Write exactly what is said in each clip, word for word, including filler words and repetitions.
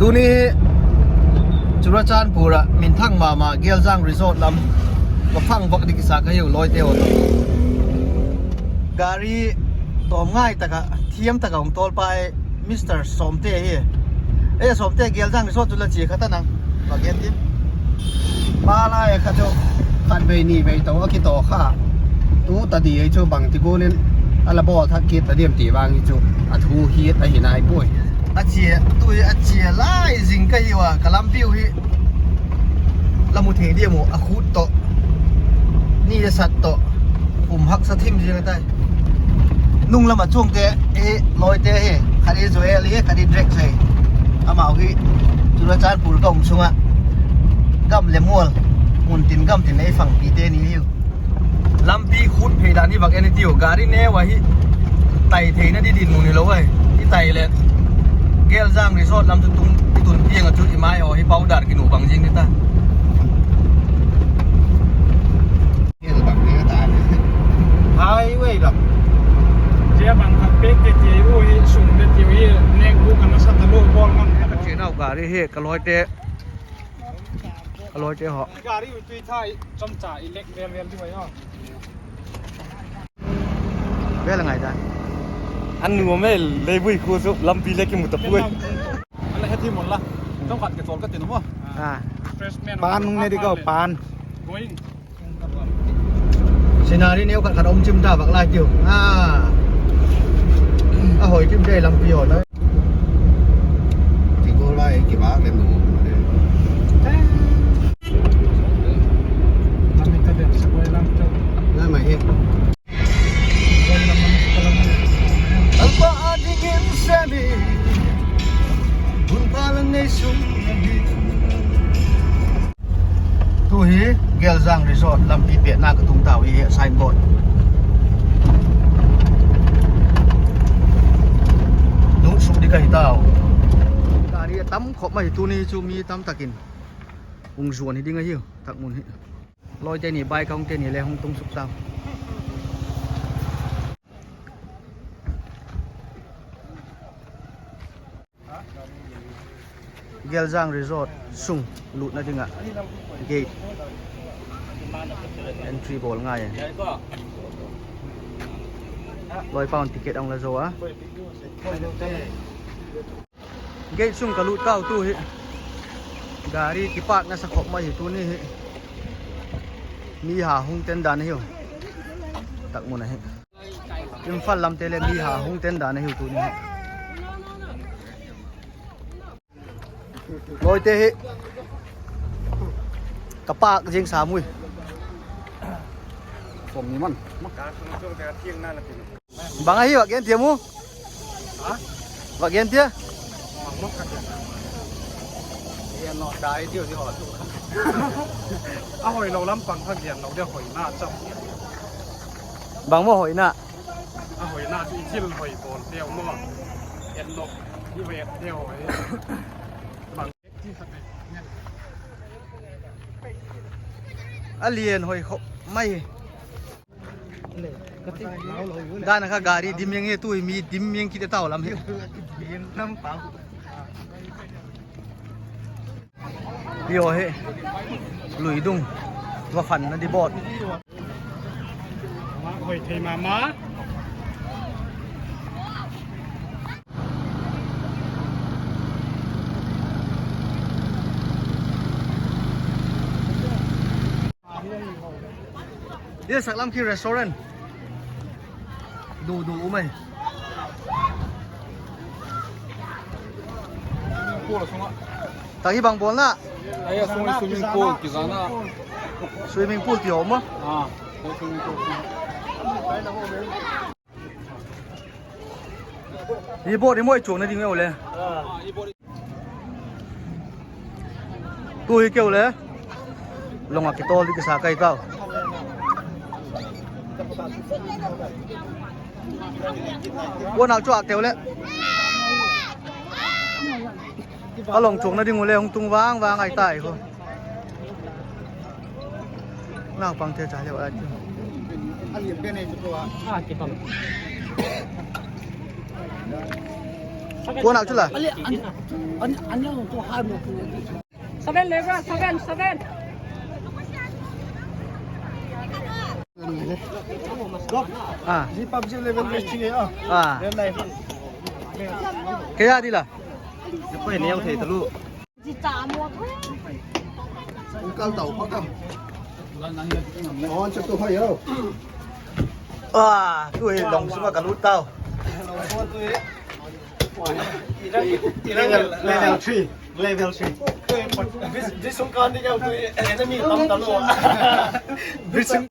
Tuni Churachandpur ah minthang ma ma Geljang Resort lam va phang vak ding kisa ka hiu lawite haw. Gari tawm ngai tak ah thiam tak ah hung tawlpa e, Mister Sawmte hi. E Sawmte, Geljang Resort chu la chia kha ta nang, va gen tin. Pa lai kha chu khatvei nivei tawh a kitaw kha. Tu ta di ei chu bangti gual in a la bawl thak kit ta diam ti vang hi chu a thu hiat ahi nai puai. A chia, tu hi a chia lai zing ka hiu a, ka lampiu hi la mu thei diam u, a khut tawh, ni a sat tawh, um haksa thim zing a tai. Nung lam ah chuangte, e, lawite hi, khat hi Joel hi, khat hi Drex hi. Amau hi Churachandpur ka um sung ah gam le mual, mun tin gam tin ei fangpite ni hiu. Lampi khut phei dan hi vak en i tiu, gari neu ahi, tai theina di dinmun hilo ai. I tai leh Geljang Resort lam chu tung i tun tiang ah chu i mai haw hi powder kinu bang zing ni ta. Highway lam. Zia bang khat pek te ti u hi, sum te ti u hi, neng bu kan sa ta lo bawl ngam. Ka chianau gari hi ka lawite, ka lawite haw. Gari u tui thai chomcha i lek vel vel di vai haw. Vel a ngai dan. An nuam e, Leivui khua chu lampi le kimu ta puai. Ala he thi mon la. Chomkhat ke chol ka tin maw. Pan nung ne di ko pan. Scenery neu khat khat um chim ta vak lai tiu. A hoi chim te lampi haw ta. Ti ko lai kibâk le nu. Lai mai hi. Lalpa a dingin semi, hun pha la nei sung ahi. Tu hi Geljang Resort lampi petna ka tung tau hi, signboard. Lut suk di ka hi tau. Gari a tam khop mai, tuni chu mi tam tak in hung zuan hi ding ahiu, tak mun hi. Lawite ni bike hung te ni le hung tung suk tau. Geljang Resort sung lutna ding ah gate entry bawl ngai a. Lawipa'n ticket a hung la zo a. Gate sung ka lut tau tu hi. Gari kipark nasa khop mai hi tuni hi. Mi ha hung ten dan ahiu. Tak mun ahi. Imphal lamte le mi ha hung ten dan ahiu tuni hi. Lawite hi ka pâk zing sam ui. Som ni man. Bang ahi vak gen tia mu? Vak gen tia. A hoilo lam pang kha gen lo deu, hoina chau. Bang maw hoina? A hoina chu i thil hoi bawl teu maw. En lo, i hoi et teu hi. A lian hoi khop mai. Dan a kha gari dim eng hi, tu hi mi dim eng kit a tau lam hi. Hi aw hi, luidung va phanna di bawt. Hoi thei ma ma. Hi saklam khi restaurant. Du du um ai. Tak hi bang bawlna? Swimming pool kizana. Swimming pool ti um a. Hi bawt hi moi chuakna ding eu le. Tu hi keu le. Long a kitawl di kisa kai tau. Puan au chuak teu le. Ka long chuakna ding u le hung tung vang vang ai tai kho. Naupangte cha leu a ti. A lian pen ei chu a. A kipam. Kuan a chu la. Seven level, seven, seven. Ah. Ji PUBG level match thing e a. Ah. Red line. Kaya di la. Koi neu thei talu. Kal tau pha kam. On chak tu hai yo. Ah, tu hi long sung a ka lut tau. Level, level three. Level three. This, this one can't get out. Enemy tam tam lo. This one.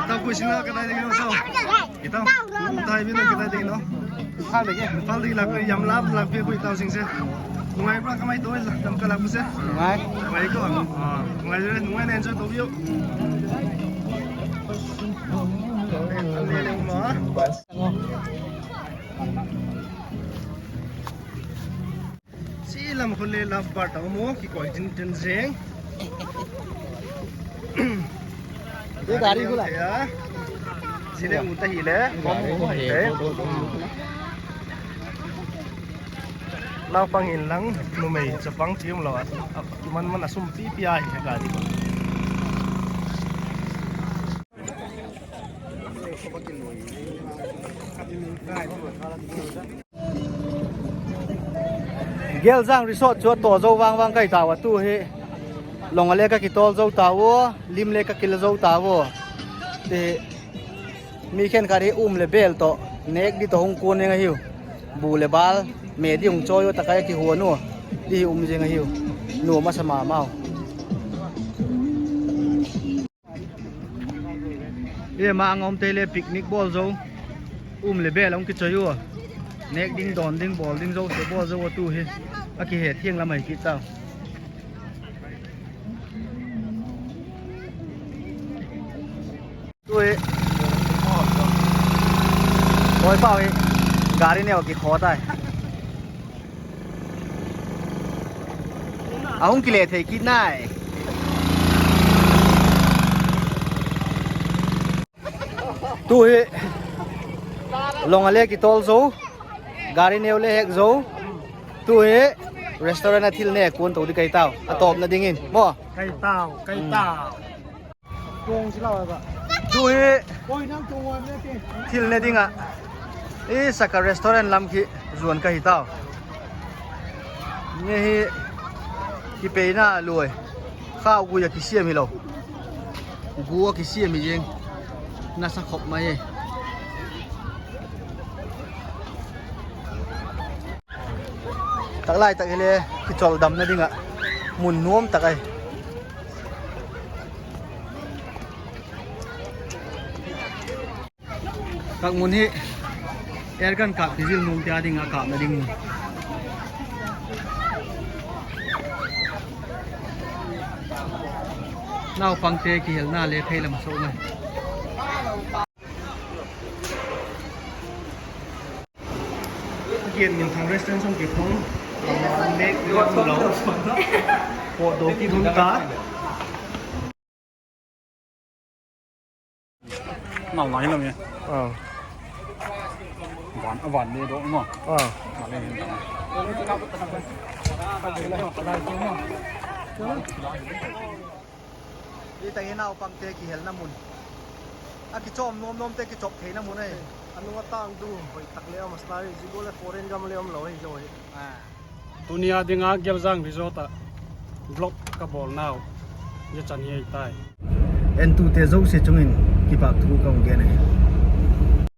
Tau ku sina ka dai ding no so. Itau. Dai bi na ka dai ding no. Phal ding, phal ding lak yam lap lak bi ku itau sing se. Ngai bra ka mai to la dam ka lak se. Ngai. Ngai ko. Ah, ngai le ngai ne enjoy to bi yo. Si lam khun le love bird a um u, kikoi tin tin zeng. Hi gari khula. Zile u ta hile. Naupang in lang numei chapang ti um lo a. Man man a sum pipi a hi gari. Geljang Resort chu a taw zo vang vang kai tau a tu hi. Long a le ka kitawl zo tau a, lim le ka kila zo tau a. Ti mi khenkhat hi um le bel tawh, nêk di tawh hung kuan ding ahiu. Bu le bal, me di hung chawi u takai a kihuan u. Ti hi um zing ahiu. Nuam a sa ma mau. Ema ngawmte le picnic bawl zo. Um le bel a hung kichawi u. Nêk ding, dawn ding, bawl ding zosia bawl zo a tu hi. A kihe thiang lam ahi kit tau. Tu hi. Oi pau hi. Gari neu a kikhaw tai. A hung kile thei kit nai. Tu hi long a le kitawl zo, gari neu le hek zo. Tu hi restaurant a thil ne kuan to di kai tau, a tawpna dingin maw. Kai tau, kai tau. Tu hi thil ne ding ah i Saka restaurant lam khi zuan ka hi tau. Nge hi kipeina luai. Khau gui a kisiam hilo. Gu a kisiam hi zing. Nasa khop mai e. Taklai tak hile kichawldamna ding ah mun nuam tak ahi. Tak mun hi air gun kâp ti zil nuam tia ding a kâpna ding mun. Naupangte kihelna le phei lam a so mai. Ken min thang restaurant sung kiphung. Lek lo. Pawt do kit hun ta. Nal nai lo e. A. Van, a van le do ma. A. Nal le hin ta. Hi tak hi naupangte kihelna mun. A kichawm nuam nuamte kichawp theina mun ahi. A nung a tang dung hoi tak le a masla hi, zia gual a foreign gam le um lo hi zo hi. Tuni a ding a Geljang Resort ah vlog ka bawlnau zia chan hi ahi tai. Entute zosia chung in kipâk thu ka hung gen ahi.